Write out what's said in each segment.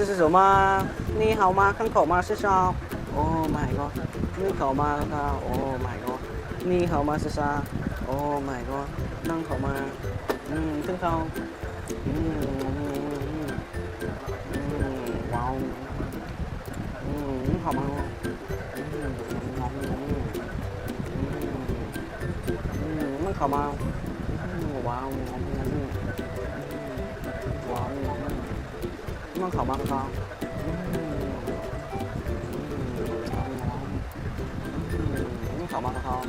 谢谢什么？你好吗？刚好吗？谢谢。Oh my god！你好吗？他。Oh my god！你好吗？谢谢。Oh my god！นั่งเข้ามา อืม ขึ้นเข้า อืม อืม อืม อืม ว้าว อืม เข้ามา อืม อืม อืม เข้ามา อืม ว้าว อืม ว้าว อืม มันเข้ามาแล้วครับ อืม อืม มันเข้ามาแล้วครับ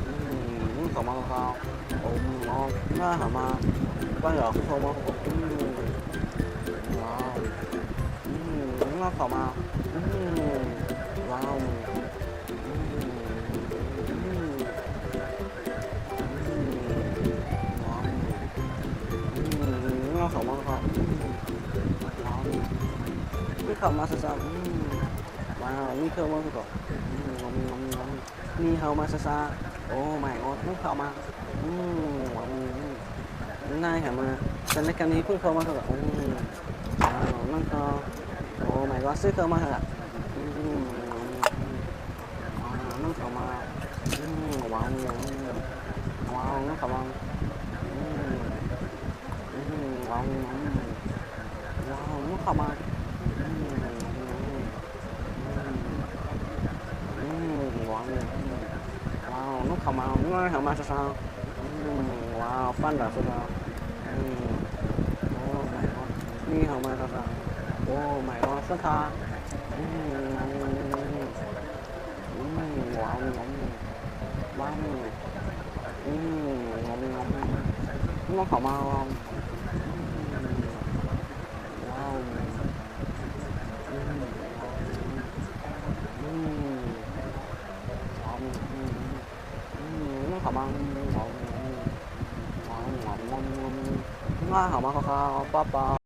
อืม อืม มันเข้ามาแล้วครับ โอ้ มันเข้ามา มันเข้ามา อืม ว้าว อืม มันเข้ามา อืม ว้าว อืม อืม อืม ว้าว อืม ว้าว ເຂົ້າມາ ເຂົ້າມາ ອືມ ວ້າວ ມັນເຂົ້າມາຊ້າໆ ອືມ ວ້າວ ມັນເຂົ້າມາ ເຂົ້າມາ ອືມ ງອມ ງອມ ງອມ ນີ້ເຂົ້າມາຊ້າໆ ໂອ້ ມາຍກັອດ ມັນເຂົ້າມາ ອືມ ງອມ ງອມ ນາຍເຂົ້າມາ ສະຖານະການນີ້ເພິ່ງເຂົ້າມາ ເຂົ້າມາ ອືມ ວ້າວ ມັນເຂົ້າ ໂອ້ ມາຍກັອດ ຊື້ເຂົ້າມາ ເຂົ້າມາ ອືມ ງອມ ງອມ ວ້າວ ມັນເຂົ້າມາ ອືມ ວ້າວ ງອມ ງອມ ວ້າວ ມັນເຂົ້າມາ ອືມ ອືມ ວ້າວ ອືມ ວ້າວ ມັນເຂົ້າມາ ອືມ ອືມ ອືມ ອືມ ວ້າວ ອືມ ວ້າວ ມັນເຂົ້າມາ ມັນເຂົ້າມາຊ້າໆ ອືມ ວ້າວ ປັ້ນດາວສຸດລາວ ອືມ ໂອ້ ມາຍກັອດ ນີ້ເຂົ້າມາຊ້າໆ ໂອ້ ມາຍກັອດ ສະຖາ ອືມ ອືມ ວ້າວ ງອມ ວ້າວ ອືມ ງອມ ງອມ ມັນເຂົ້າມາ ວ້າວ ອືມ ວ້າວ ອືມ ອືມ ວ້າວ ອືມ ອືມ ມັນເຂົ້າມາ ອືມ ວ້າວ ງອມ ງອມ ງອມ ງອມ ເຂົ້າມາ ເຂົ້າມາ ເຂົ້າມາ ປ້າ ປ້າ